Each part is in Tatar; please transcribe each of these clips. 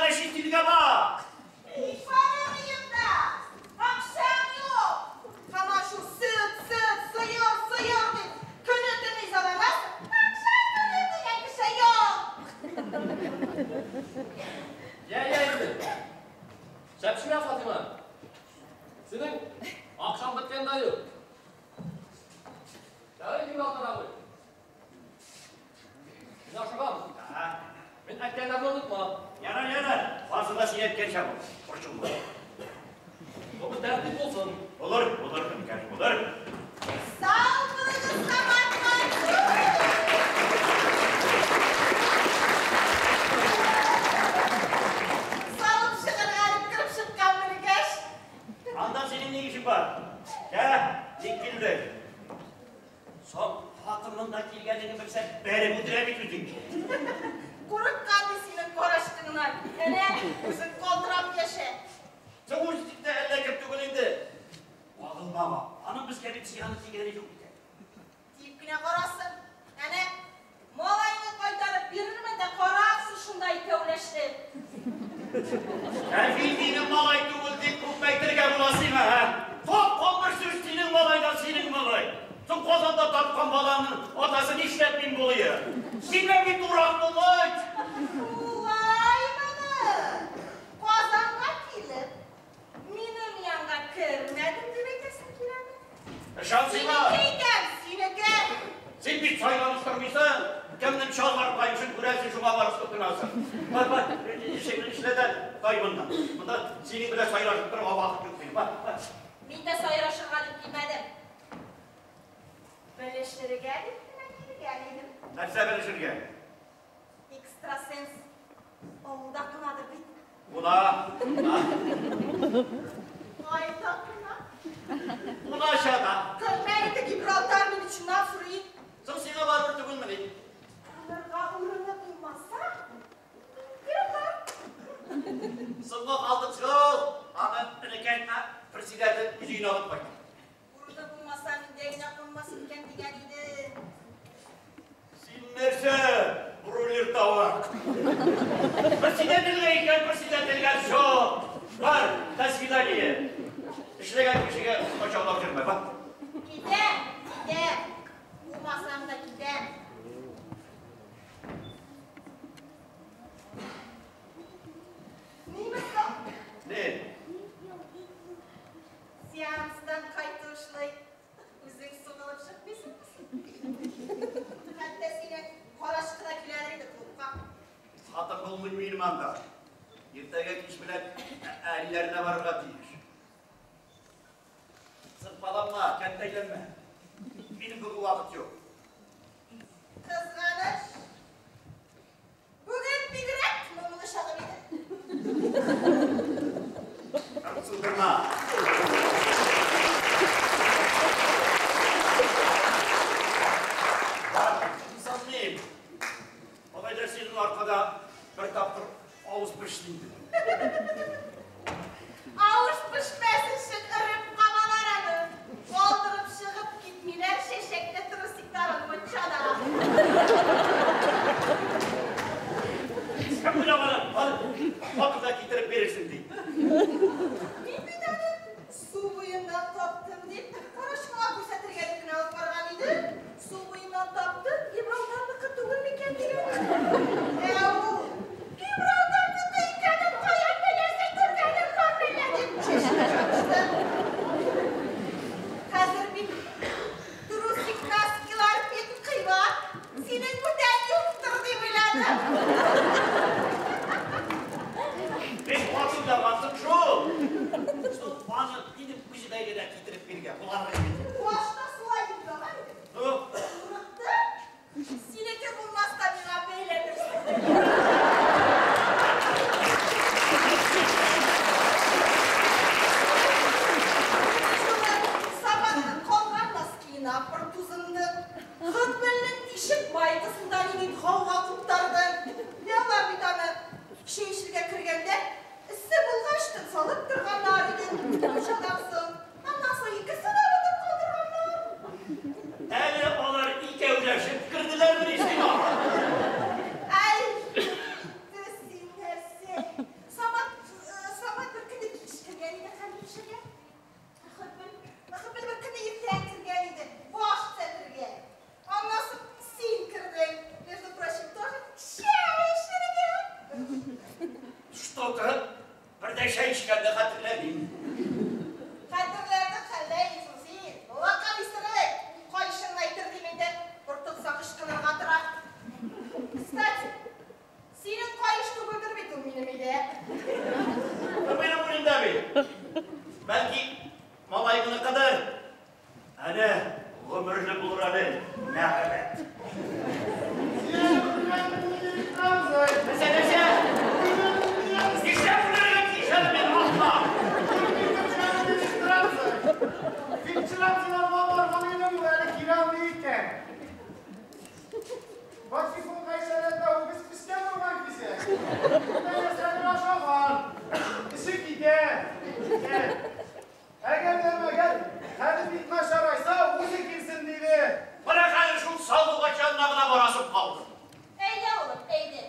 Барыш илгә бар. Барырыем да, акчам юк. Һаман шул сөт, сөт, сыер, сыер дип көне-төне изаланасың. Акчам түлим дигән кеше юк. Я, я инде. Шәпшерә, Фатыйма. Синең акчаң беткән дә юк. Ярый, Гибралтар абый. Мин ашыгам. Мин әйткәннәрне онытма. Ярар, ярар. Барысы да син әйткәнчә булыр. Борчылма. Бу тәртип булсын. Булыр, булыр, энекәш, булыр. Сау булыгыз, Самат Салып чыгарга дип кереп чыккан энекәш. Анда синең ни эшең бар? Ә, ник килдең? Соң, хатын монда килгәнеңне белсә, бәреп үтерә бит үзең. Курыккан ди синең карачкыңнан. Әнә, үзең калтырап яшә. Соң үзе дә әллә кем түгел инде. Кагылма, аның безгә бит зыяны тигәне юк икән. Тиеп кенә карасын. Әнә, малайны кайтарып бирермен дә карарсың шунда икәүләшеп. Кәфил минем малай түгел дип күп әйтергә була сиңа, ә? Тапкан бер сүз синең малайдан синең малай. Соң Казанда тапкан балаңның атасы нишләп мин булыйм? Синнән бит урак булмый. Шулаймыни? Казанга килеп, минем янга кермәдең дип әйтәсең киләме? Ышан сиңа. Синеке икән, синеке. Син бит сайланып тормыйсың. Кемнең чалбар каешын күрәсең, шуңа барып тотынасың. Бар, бар, эшеңне эшлә дә тай моннан. Монда синең белән сайрашып торырга вакыт юк минем. Бар, бар. Мин дә сайрашырга дип килмәдем. Белешергә дип кенә килгән идем. Нәрсә белешергә? Экстрасенс авылда кунадыр бит. Куна, куна. Кайда куна? Куначада. Күрмә инде Гибралтар мине чынлап сорый. Соң сиңа барыбер түгелмени? Кунарга урыны булмаса, кем бар? Соңга калдык шул. Аны энекәйне председатель үзе өенә алып кайтты. Урыны булмаса, миндә генә кунмас икән дигән иде. Син нәрсә, бройлер тавык? Председательгә икән, председательгә все. Бар, до свидания. Эшләгән кешегә кочаклап йөрмә, бар. Китәм, китәм. Булмасам да китәм. Ниме соң? Не? Сеанстан кайтышлый. Үзең сугылып чыкмыйсыңмы? Хәтта синең карашкы да киләдер инде клубка. Хатын булмый минем анда. Иртәгә кич белән әниләренә барырга тиеш. Сырпаланма, кәнтәйләнмә. Минем бүген вакыт юк. Кызганыч. Бүген бигрәк моңлы чагым иде. Сындырма. Бар, санмыйм. Алай да синең аркада бер тапкыр авыз пеште инде. Авыз пешмәс өчен өреп калалар аны. Калдырып чыгып китмиләр чәчәкле трусикларын мунчада. Кем уйлаган аны вакытта китереп бирерсең ди. Мин бит аны су буеннан таптым дип, карашкага күрсәтергә дип кенә алып барган идем. Су буеннан таптым, Гибралтарныкы түгел микән дигән. Ә ул Гибралтарныкы икәнен каян беләсең, күргәнең бар мәллә дип чәченә чабышты. Хәзер бит трусик носкилар бик кыйбат. Синең бүтән юктыр дип уйладым. Мин хатын да хатын шул. Шул аны минем үземә генә китереп биргән. Булар инде. Башта шулай дип уйлаган идем. Ну, Курыктым. Синеке булмас та миңа бәйләнерсең. Шулай Саматның калган носкиена пыр тузынды. Хөкмелнең тишек майкасында нинди гауга куптарды. Ялар бит аны чәй эчәргә кергәндә эссе булгач тын салып торганнар иде. Мунчадан соң. Аннан соң икесе дә бетеп калды. утырып, бер дә чәй эчкәнне хәтерләмим. Хәтерләрнең хәлдә инсең син. Лака исерек. Кайшыңны әйтер дим инде, бортыкса кычкырырга тора. Кстати, синең кайыш түгелдер бит ул минем өйдә. Минем үлемдә бит. Бәлки, малайгыныкыдыр. Әнә, гомерле булыр әле, нәгымәт. Нәрсә, нәрсә? Нишләп үләргә тиеш әле мин, ахмак? Менә хәзер шул сандугач янына гына барасым калды. Әйдә, улым, әйдә.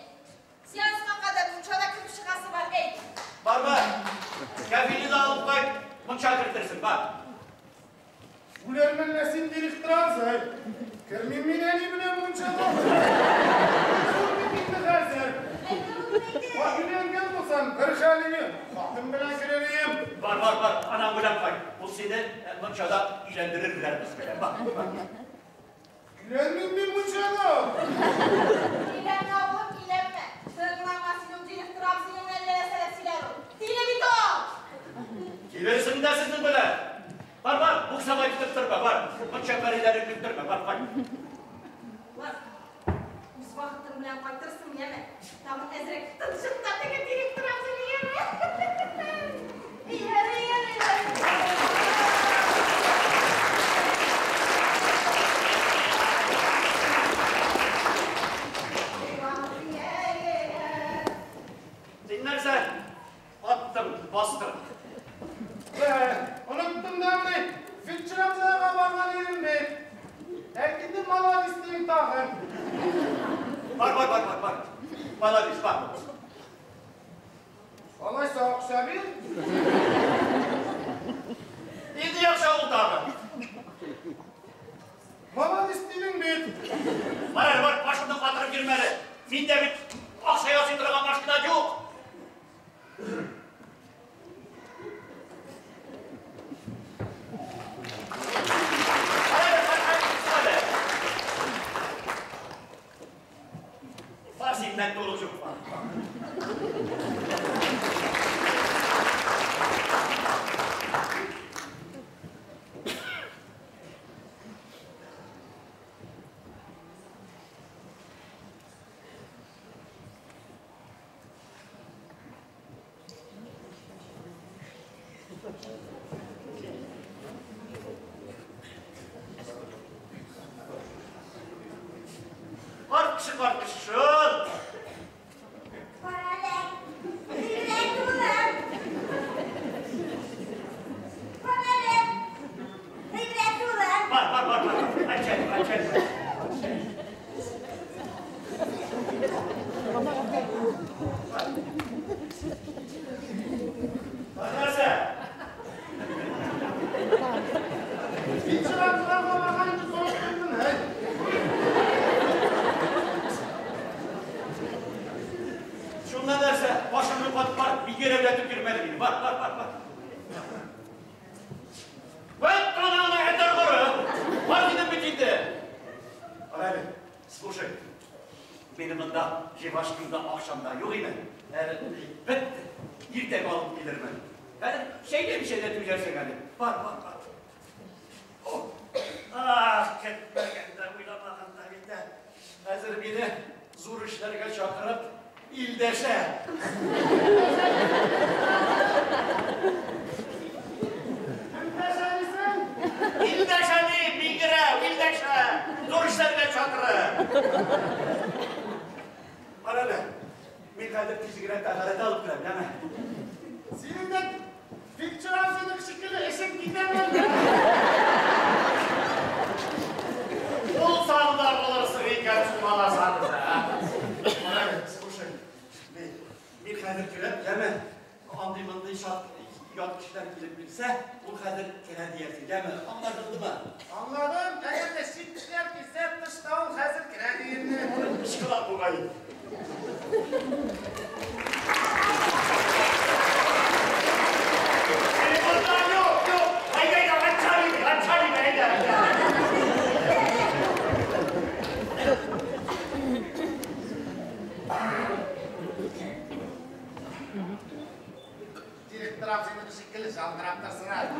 Сеанска кадәр мунчада кереп чыгасы бар, әйдә. Бар, бар. Кәфилне дә алып кайт, мунча кертерсең, бар. Үләрмен син директор абзый. Кермим мин әни белән мунчада. Күрмим инде хәзер. Әйдә, улым, әйдә. Өйләнгән булсам, бер хәле, хатын белән керер идем. Бар, бар, бар, анаң белән кайт. Ул сине мунчада өйләндерер белән без белән. Бар, бар. Өйләнмим мин мунчада. Өйләнмә, улым, өйләнмә. Тыңлама син ул директор абзыйның әллә нәрсәләр сөйләр ул. Тиле бит ул! Килерсең дә сезнең белән. Бар, бар, буксабай көтеп торма, бар. Мунча пәриләрен көттермә, бар, кайт. Улым, үз вакытың белән кайтырсың, яме. Тагын әзрәк тынчып та теге директор абзыйны, яме. Ярый, ярый, ярый. Син нәрсә? Аттың, бастың. Оныттым да менә. Фельдшер абзыйга барган идем бит. Әйтте маладис дигән тагын. Бар, бар, бар, бар, бар. Маладис, бар. Алайса акча бир. Инде яхшы ул тагын. Маладис дидең бит. Бар, әле, бар, башымны катырып йөрмә әле. Миндә бит акча ясый торган машина юк. Бар, бар, бар, әле. Бар синнән тулы юк, бар. Бар кеше, бар кеше, шул. Бар әле. Тизрәк, улым. Бар әле. Тизрәк, улым. Бар, бар, бар, бар. Aç әле, aç әле. Бар нәрсә? Фельдшер абзыйга барган инде сорап куйдым, әй. Шунда нәрсә? Башыңны катып бар, бигерәүләтеп йөрмәде мине. Бар, бар, бар, бар. Вәт анаңны әтәр коры. Бар дидем бит инде. Бар әле, слушай. Минем монда жевашкам да, акчам да юк иде. Әле бетте. Иртәгә алып килермен. Хәзер чәйдә дә түзәрсең әле. Бар, бар, бар. О, ах, көтмәгәндә, уйламаганда бит. Хәзер мине зур эшләргә чакырып илдәшә. Кемдәшә дисең? Илдәшә дип, бигрәк, илдәшә. Зур эшләргә чакырып. Бар әле. Мин хәзер тиз генә тәһарәт алып керәм, яме. Синең дә фельдшер абзыйның шикелле эшең китәме әллә? Ул санда булырсың икән, сумаласаң да. Бар әле, слушай. Мин хәзер керәм, яме. Андый-мондый шат ят кешеләр килеп килсә, ул хәзер керә диярсең, яме. Аңлашылдымы? Аңладым. Әгәр дә чит кешеләр килсә, тышта ул хәзер керә дигәнне. Ышкылап бугай. Директор абзыйныкы шикелле жалдырап торсын әле.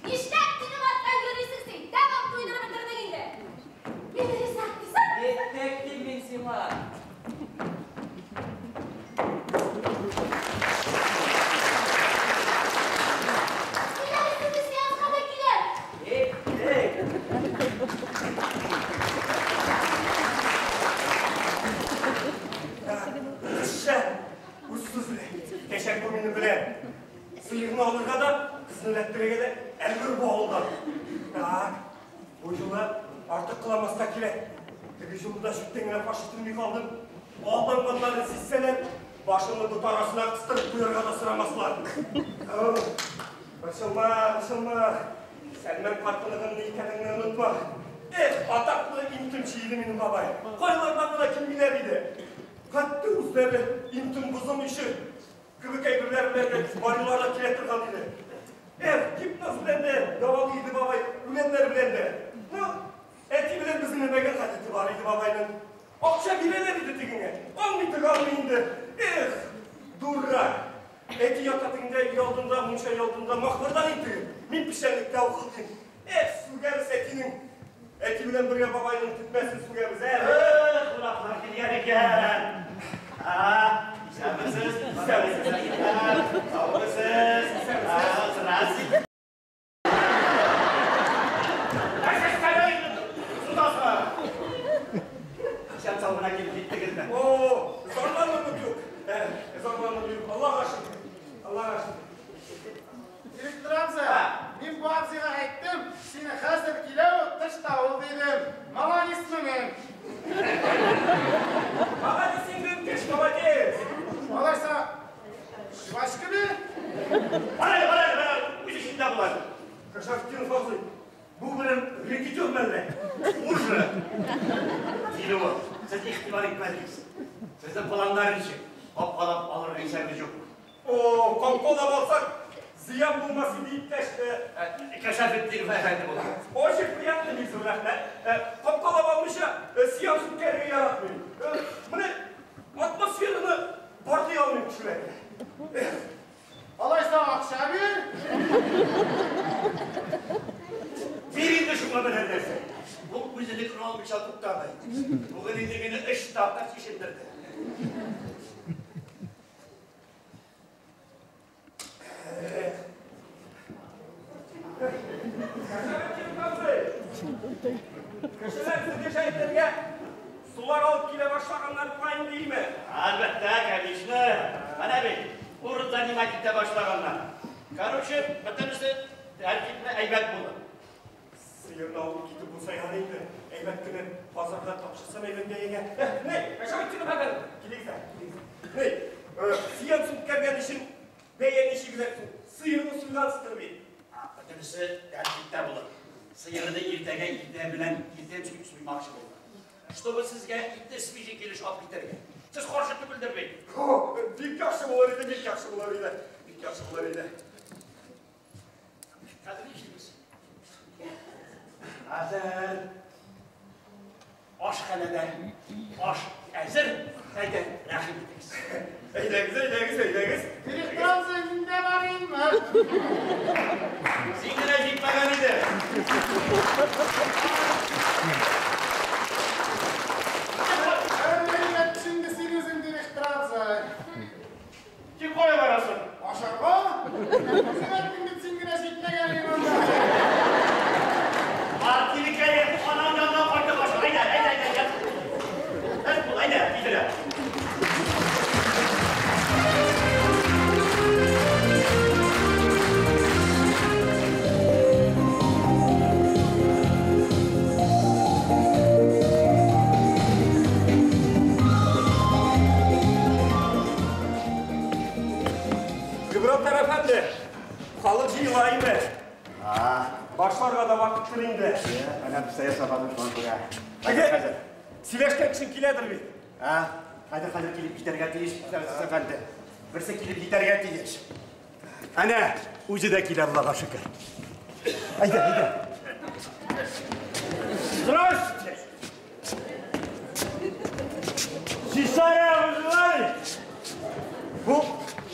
Нишләп минем арттан йөрисең син? Тәмам туйдырып бетердең инде. Мин риза, риза. Киттек дим мин сиңа. киләчәк бу минем белән. Сыерны алырга да, кызны эләктерергә дә өлгер бу авылдан. Так, бу юлы артык кыламаска кирәк. Теге юлы да чүптән генә фаш ителми калдым. Алданганнарын сизсәләр, башымны бот арасына кыстырып куярга да сорамаслар. Борчылма, борчылма. Сәлмән картылыгын ни икәнеңне онытма. Эх, атаклы им-томчы иде минем бабай. Кайлардан гына килмиләр иде. Хәтта үзләре им-том бозым ише кебек әйберләр белән дә барилар да килә торган иде. Эх, гипноз белән дә дәвалый иде бабай, үләннәр белән дә. Ну, әти белән безнең мәгәр гадәте бар иде бабайның. Акча бирәләр иде тегеңә. Алмый тек алмый инде. Эх, дурак. Әти ята тегендә өй алдында, мунча алдында махмырдан инде. Мин печәнлектә укыдым. Эх, сүгәбез әтинең. Әти белән бергә бабайның тетмәсен сүгәбез, ә? Эх, кунаклар килгән икән. Исәнмесез? Исәнмесез. Саумысыз? Здравствуйте. Исән сау гына килеп җиттегезме? О, зарланырлык юк. Зарланырлык юк. Аллага шөкер. Аллага шөкер. Директор абзый, мин бу абзыйга әйттем, сине хәзер килә үк тышта ул дидем. Молодец минем. Молодец инде, кеш, молодец. Алайса, жвачка бир. Бар әле, бар әле, бар әле. Үз эшендә була. Кашафтинов абзый, бу белән рэкетир мәллә? Уже. Диде ул. Сез игътибар итмәдегез. Сезнең планнар ничек? Капкалап алырга исәбегез юк. О, капкалап алсак, зыян булмас иде, иптәш. Кашафетдинов әфәнде була. Очень приятно, бик зур рәхмәт. Капкалап алмыйча, сеанс үткәрергә яратмыйм. Менә атмосфераны барлый алмыйм кешеләргә. Алайса акча бир. Бир инде шуңа берәр нәрсә. Бу үзенекен алмыйча туктамый. Бүген инде мине өч тапкыр чишендерде. Кешеләр сезгә әйтергә сулар алып килә башлаганнар була инде, име? Әлбәттә, конечно. Менә бит, урын занимать итә башлаганнар. Короче, бөтенесе тәртипле әйбәт булыр. Сыерны алып китеп булса ярый инде. Әйбәт кенә базарда тапшырсам әйбәт бәягә. Ни, Кашафетдинов әфәнде, килегез әле, килегез. Ни, сеанс үткәргән өчен бәя ничек соң? Сыерны суйгансыздыр бит. Бөтенесе тәртиптә булыр. Сыерны иртәгә иртә белән иртән суймакчы булды. Чтобы сезгә итне свежий килеш алып китәргә. Сез каршы түгелдер бит. Бик яхшы булыр иде, бик яхшы булыр иде. Бик яхшы булыр иде. Хәзер нишлибез? Хәзер ашханәдә аш әзер. Әйдә, рәхим итегез. Әйдәгез, әйдәгез, әйдәгез. Директор абзый, мин дә барыйммы? Син генә җитмәгән иде. Әллә инде син үзең, директор абзый. Син кая барасың? Ашарга? Син әйттең бит, син генә җитмәгән идең анда. Бар, тилекәе, анаң янына кайтып аша. Әйдә, әйдә, әйдә. Әз бул, әйдә, тизрәк. Гибралтар әфәнде, халык җыела инде. Башларга да вакыттыр инде. Әнә бездә ясаган шуңа күрә. Әгәр сөйләшкән кешең киләдер бит. Хәзер хәзер килеп җитәргә тиеш, әфәнде. Берсе килеп җитәргә тиеш. Әнә, үзе дә килә, Аллага шөкер. Әйдә, әйдә. Здравствуйте! Сисаря вызывали? Бу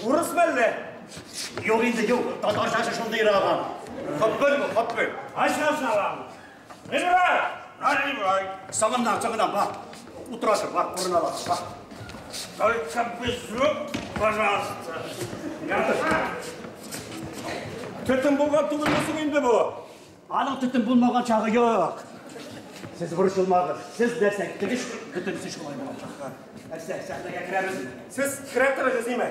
урыс мәллә? Юк инде, юк. Татарчасы шундыйраган. Хаппыр бу, хаппыр. Аша салам. Наливай! Наливай! Соңыннан, соңыннан, бар. Утырасың, бар, урын аласың, бар. Только без рук, пожалуйста. Төтен булган түгелме соң инде бу? Аның төтен булмаган чагы юк. Сез борчылмагыз. Сез нәрсә әйттегез, бөтенесе шулай булачак. Нәрсә, сәхнәгә керәбез. Сез керә торыгыз, име?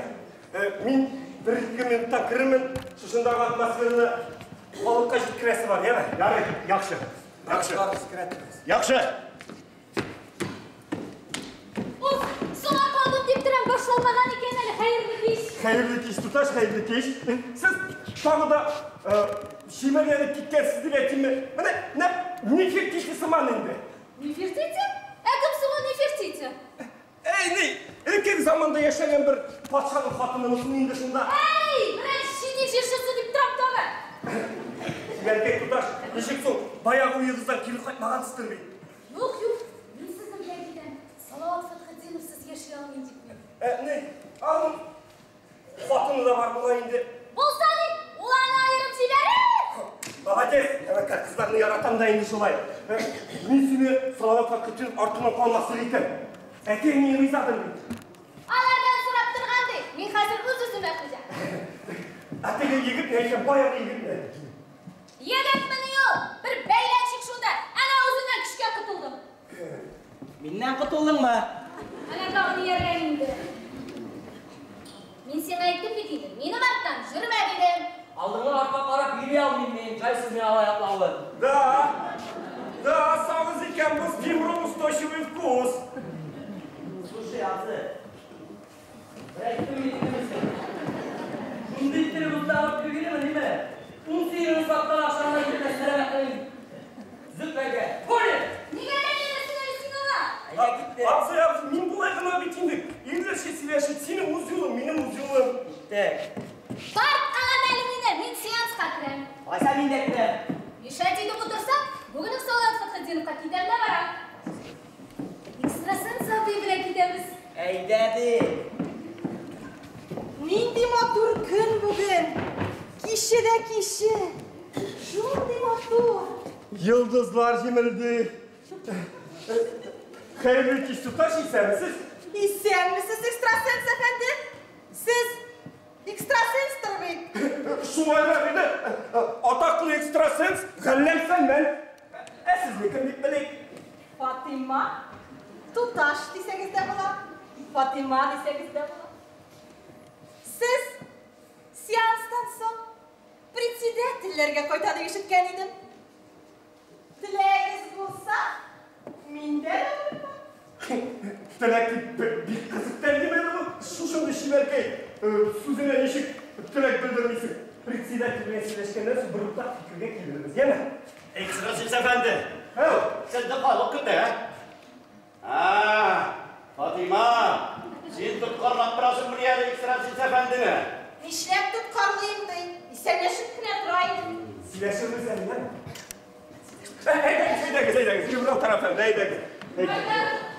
Мин бер-ике минутта керермен, шушындагы атмосфераны халыкка җиткерәсе бар, яме? Ярый, яхшы. Яхшы. Яхшы. Уф, соңа калдым дип торам, башланмаган икән әле, хәерле кич. Хәерле кич, туташ, хәерле кич. Сез тагы да чимерләнеп киткәнсез дип әйтимме? Менә нәкъ Нефертити сыман инде. Нефертити? Ә кем соң ул Нефертити? Әй, ни, элеккеге заманда яшәгән бер патшаның хатыны соң инде шунда. Әй, берәр чит ил җырчысы дип торам тагы. Чибәркәй туташ, ничек соң, баягы уегыздан кире кайтмагансыздыр бит? Юк, юк, мин сезнең белән китәм. Салават Фәтхетдиновсыз яши алмыйм дип мин. Ә, ни, аның хатыны да бар була инде. Булса ни, ул аны аерып җибәрер. Молодец, тәвәккәл кызларны яратам да инде шулай. Мин сине Салават Фәтхетдинов артыннан калмаслык итәм. Әти-әниең ризадыр бит. Алардан сорап торган ди, мин хәзер үз-үземә хуҗа. Ә теге егет ни әйтә, баягы егетне? Егетмени ул? Бер бәйләнчек шунда. Әнә үзеннән көчкә котылдым. Миннән котылдыңмы? Әнә тагын ияргән инде. Мин сиңа әйттем бит инде, минем арттан йөрмә дидем. Алдыңа артка карап йөри алмыйм мин, җайсыз миңа алай атлавы. Да, да, сагыз икән бу Тимур устойчивый вкус. Слушай, абзый, бер әйттем мин инде. Шундый иттереп уздырып йөргәнме, ниме? Ун сыерын саткан акчаңны инде сәламәтлеген Зөфәргә. Понял? Нигә рәнҗисең әле син аңа? Әйдә китте. Абзый, абзый, мин болай гына бит инде. Ирләрчә сөйләшеп, синең үз юлың, минем үз юлым. Киттек. Тарткалама әле мине, мин сеанска керәм. Алайса мин дә керәм. Мешать итеп утырсаң, бүген үк Салават Фәтхетдиновка китәм дә барам. Экстрасенс абый белән китәбез. Әйдә ди. Нинди матур көн бүген. Киче дә киче. Шундый матур. Йолдызлар җимелде. Хәерле кич, туташ, исәнмесез? Исәнмесез, экстрасенс әфәнде. Сез экстрасенстыр бит. Шулайрак иде. Атаклы экстрасенс Галләм Сәлмән. Ә сезне кем дип белик? Фатыйма. Туташ дисәгез дә була. Фатыйма дисәгез дә була. Сез сеанстан соң председательләргә кайта дип ишеткән идем. Теләгегез булса, мин дә барырмын. Теләк дип бик кызык тәкъдим әле бу. Шушындый чибәркәй сүзенә ничек теләк белдермисең? Председатель белән сөйләшкәннән соң бер уртак фикергә килербез, яме? Экстрасенс әфәнде. Һәү. Сезне халык көтә. А, Фатыйма, син тоткарлап торасың менә әле экстрасенс әфәндене. Нишләп тоткарлыйм ди? Исәнләшеп кенә тора идем. Сөйләшербез әле, яме? Әйдәгез, әйдәгез, әйдәгез. Кибрау тарафында, әйдәгез. Кайда